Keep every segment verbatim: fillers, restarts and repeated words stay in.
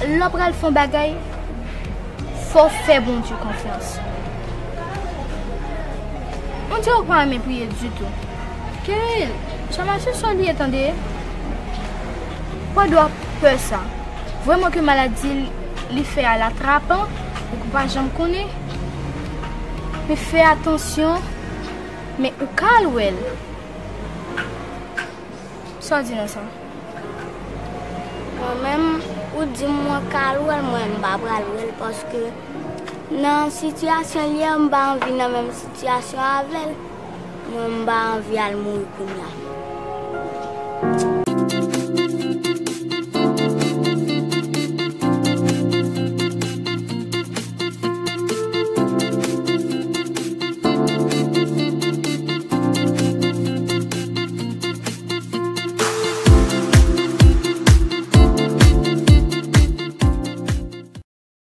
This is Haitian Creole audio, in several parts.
Lè w pral fè yon bagay, fò w fè Bondye konfyans. Bondye ou pa renmen priye ditou. Keril, sa mache sou li ye tande. Pa dwe pè sa. Vrèman ke maladi li fè a l atrapan, ou pa janm konnen. Men fè atansyon, men ou ka al wè l. Sa w di nan sa? Mwen menm, ou di m mwen ka al wè l, mwen m pa pral wè l paske nan sitiyasyon l ye a, m pa anvi nan menm sitiyasyon avè l. Mwen m pa anvi al mouri kounye a.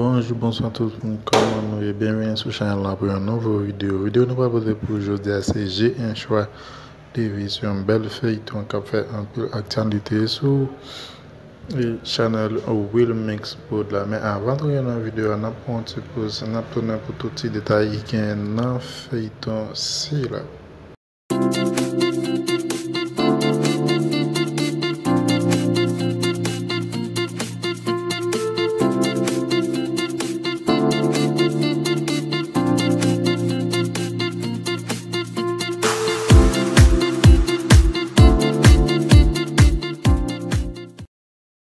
Bonjou, bonswa tout moun, kòman nou ye? Byenveni sou chanèl la pou yon nouvo videyo. Videyo nou pral pote pou jodi a se J'ai un choix de vie, se yon bèl feyton k ap fè anpil aktyalite sou e chanèl Wilmix Prod la. Men avan n antre nan videyo a, n ap pran yon ti poz, n ap tounen pou tout ti detay ki gen nan feyton sila.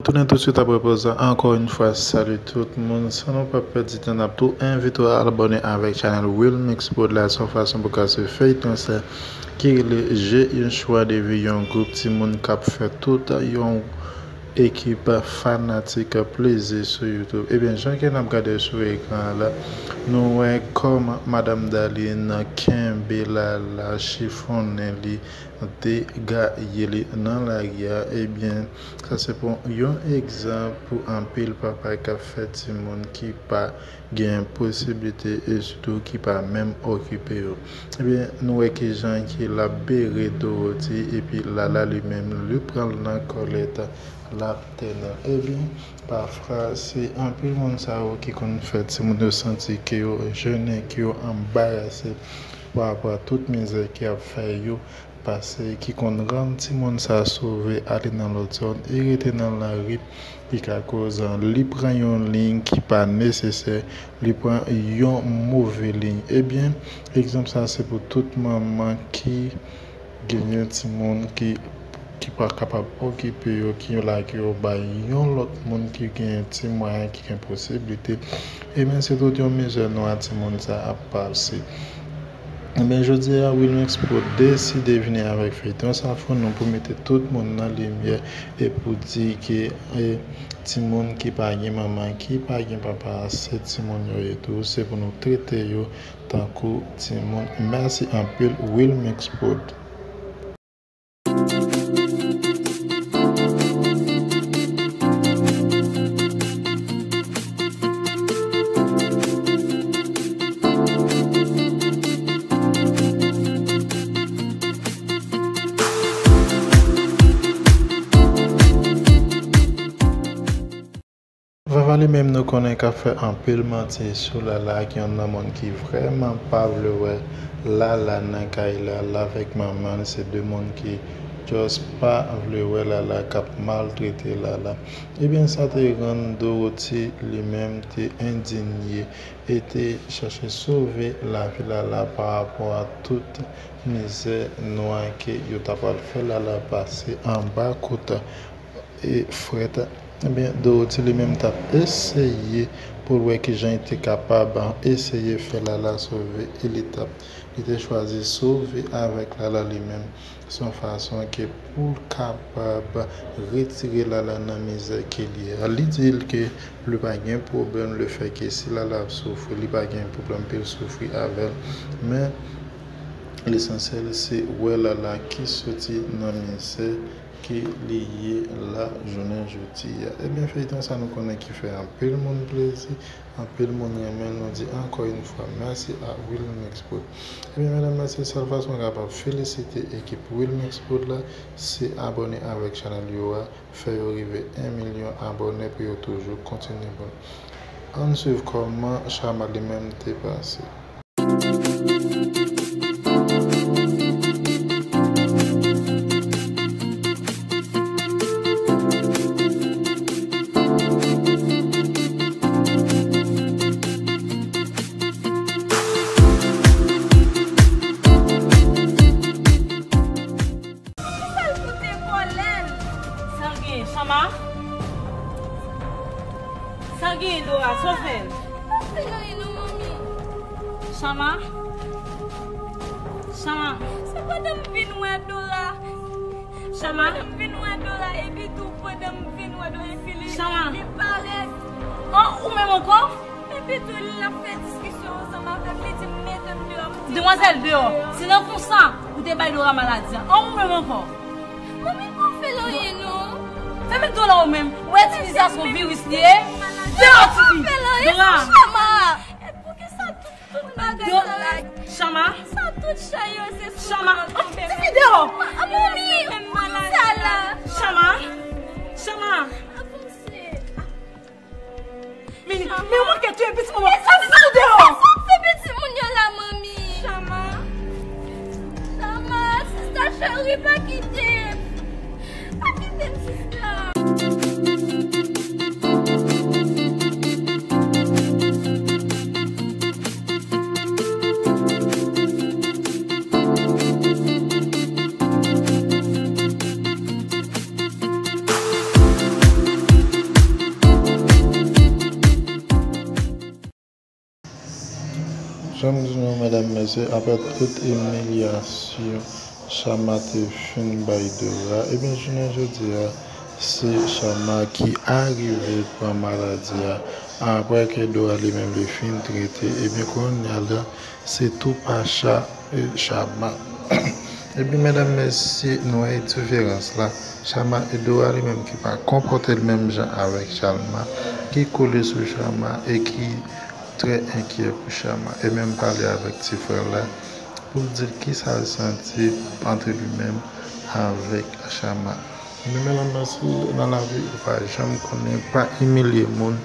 Tounen toutswit apre poz la. Ankò yon fwa, salut tout moun. San nou pa pèdi tan, n ap tou envite w abòne avèk chanèl Wilmix Prod la, se yon fason pou ka swiv feyton sa ki rele J'ai un choix de vie, yon gwoup timoun k ap fè tout yon ekip fanatik plezi sou YouTube. Ebyen, jan ke n ap gade sou ekran an la, nou wè kòman Madanm Darline kenbe Lala, chifonnen li, degaye li nan lari a. Ebyen, sa se pou yon egzanp pou anpil papa k ap fè timoun ki pa gen posiblite e sitou ki pa menm okipe yo. Ebyen, nou wè kijan ke l ap bere Dorothy, epi Lala li menm, li pran l nan kòlèt, l ap tènè l. Ebyen, pafwa, se anpil moun sa yo ki konn fè timoun yo santi ke yo jennen, ke yo anbarase pa rapò a tout mizè ke y ap fè yo pase, ki konn rann timoun sa sove ale nan lòt zòn e rete nan lari, ki ka koz li pran yon liy ki pa nesesè, li pran yon move liy. Ebyen, egzanp sa se pou tout manman ki genyen timoun ki, ki pa kapab okipe yo, ki lage yo bay yon lòt moun ki gen ti mwayen, ki gen posiblite. Ebyen, se tout yon mizè nwa timoun sa ap pase. Ebyen, jodi a, Wilmix Prod deside vini avèk feyton sa pou nou, pou mete tout moun nan limyè e pou di ke, e, timoun ki pa gen manman, ki pa gen papa, se timoun yo ye tou. Se pou nou trete yo tankou timoun. Mèsi anpil, Wilmix Prod. Vava li menm nou konnen k ap fè anpil manti sou Lala, ki yon nan moun ki vrèman pa vle wè Lala nan kay la. L avèk manman l, se de moun ki just pa vle wè Lala, k ap maltrete Lala. Ebyen, sa te rann Dorothy li menm te endinye e te chache sove lavi Lala pa rapò a tout mizè nwa ke yo ta pral fè Lala pase anba kout e frèt. Ebyen, Dorothy li menm t ap eseye pou l wè kijan li te kapab eseye fè Lala sove e li t ap, li te chwazi sove avèk Lala li menm. Se yon fason ke pou l kapab retire Lala nan mizè ke li ye a. Li di l ke li pa gen pwoblèm lefètke si Lala ap soufri, li pa gen pwoblèm pou l soufri avè l. Men, lesansyèl se wè Lala ki soti nan mizè ke li ye la jounen jodi a. Ebyen, feyton sa nou konnen ki fè anpil moun plezi, anpil moun renmen l. Nou di ankò yon fwa mèsi a Wilmix Prod. Ebyen, medam, mesye, sèl fason w kapab felisite ekip Wilmix Prod la, se abòne avèk chanèl yo a, fè yo rive en milyon abòne pou yo toujou kontinye pou nou. Ann swiv kòman Chama li menm te pase. Poukisa l fout te kòlè l? Sa l genyen, Chama? Sa l genyen, Dora? Sa w fè l? M pa fè l anyen non, manmi. Chama? Chama? Se pandan m vin wè Dora. Chama? Se pandan m vin wè Dora, epi tou pandan m vin wè Dora, epi li, Chama, li parèt. An, ou menm ankò? Epi tou, l ap fè diskisyon ansanm avè m, li di m mete m deyò, m di l mete m deyò. Demwazèl, deyò. Se nan konsa ou te bay Dora maladi a. An, ou menm ankò? Manmi, m pa fè l anyen non. Fèmen do la ou menm. Ou wè ti Liza se yon viris li ye? Deyò, tifi. Dora. Chama. E poukisa tout, tout bagay sa la? Chama. Sa tout chay yo se sou mwen yo tonbe. Tifi, deyò. Manmi, sa la. Chama. Chama. Avanse. Men, men ou manke touye pitit mwen. Sa pitit ou deyò. Sa fè pitit moun yo la, manmi. Chama. Chama, sista cheri, pa kite m. Pa kite m, sista. Jan m di nou, medam, mesye, apre tout imilyasyon Chama te fin bay Dora, ebyen, jounen jodi a, se Chama ki arive pran maladi a. Apre ke Dora li menm li fin trete, ebyen, kounye a la, se tou pa Cha-, e, Chama. Ebyen, medam, mesye, nou wè diferans la. Chama e Dora li menm ki pa konpòte l menm jan avèk Chama, ki kole sou Chama e ki trè enkyè pou Chama. E menm pale avèk ti frè l la pou l di l kisa l santi antre li menm avèk Chama. Men medam, mesye, nan lavi, ou pa janm konnen, pa imilye moun,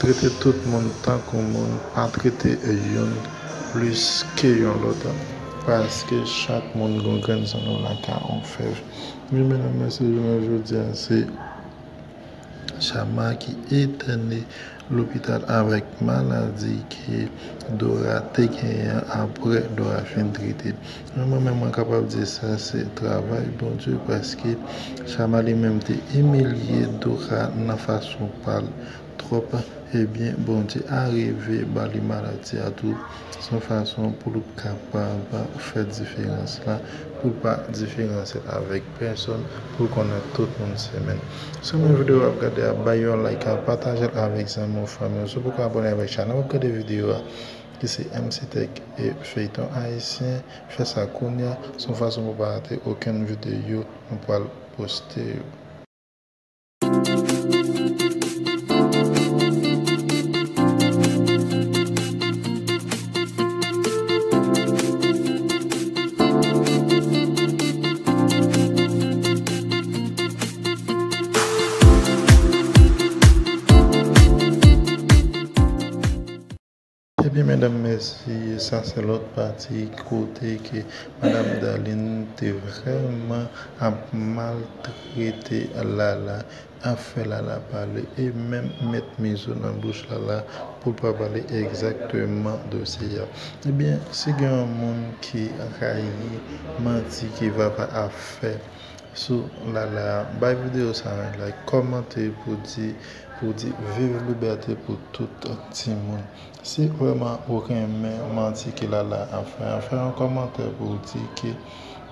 trete tout moun tankou moun, pa trete youn plis ke yon lòt, paske chak moun gon grenn zanno lakay on fèv. Men medam, mesye, jounen jodi a, se Chama ki entène lopital avèk maladi ke Dora te genyen apre Dora fin trete. Men mwen menm, mwen kapab di sa se travay Bondye, paske Chama li menm te imilye Dora nan fason pa l twòp. Ebyen, Bondye arive ba li maladi a tou, se yon fason pou l kapab fè diferans la, pou l pa diferansye l avèk pèsonn, pou l konnen tout moun se menm. Si w renmen videyo w ap gade a, bay yon like a, pataje l avèk zanmi w, fanmi w. Si w poko abòne avèk chanèl w ap gade videyo a, ki se M C Tech e Feyton Ayisyen, fè sa kounye a, se yon fason pou w pa rate okenn videyo nou pral poste yo. Ebyen, medam, mesye, sa se lòt pati kote ke Madam Darline te vrèman ap maltrete Lala, ap fè Lala pale, e menm met mizo nan bouch Lala pou l pa pale egzakteman dosye a. Ebyen, si gen yon moun ki rayi manti ke Vava ap fè sou Lala a, bay videyo sa a yon like, kòmante pou di, pou di viv libète pou tout timoun. Si vrèman ou renmen manti ke Lala ap fè a, fè yon kòmantè pou w di ke,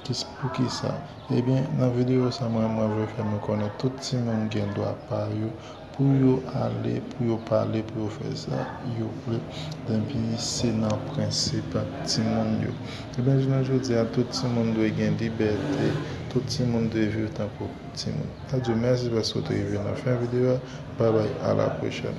ki, poukisa. Ebyen, nan videyo sa, mwen, mwen vle fè nou konnen tout timoun gen dwa pa yo, pou yo ale, pou yo pale, pou yo fè sa yo vle, depi se nan prensip timoun yo. Ebyen, jounen jodi a, tout timoun dwe gen libète, Tout timoun dwe viv tankou timoun. N ap di w mèsi paske w te rive nan fen videyo a. Babay, a la pwochèn.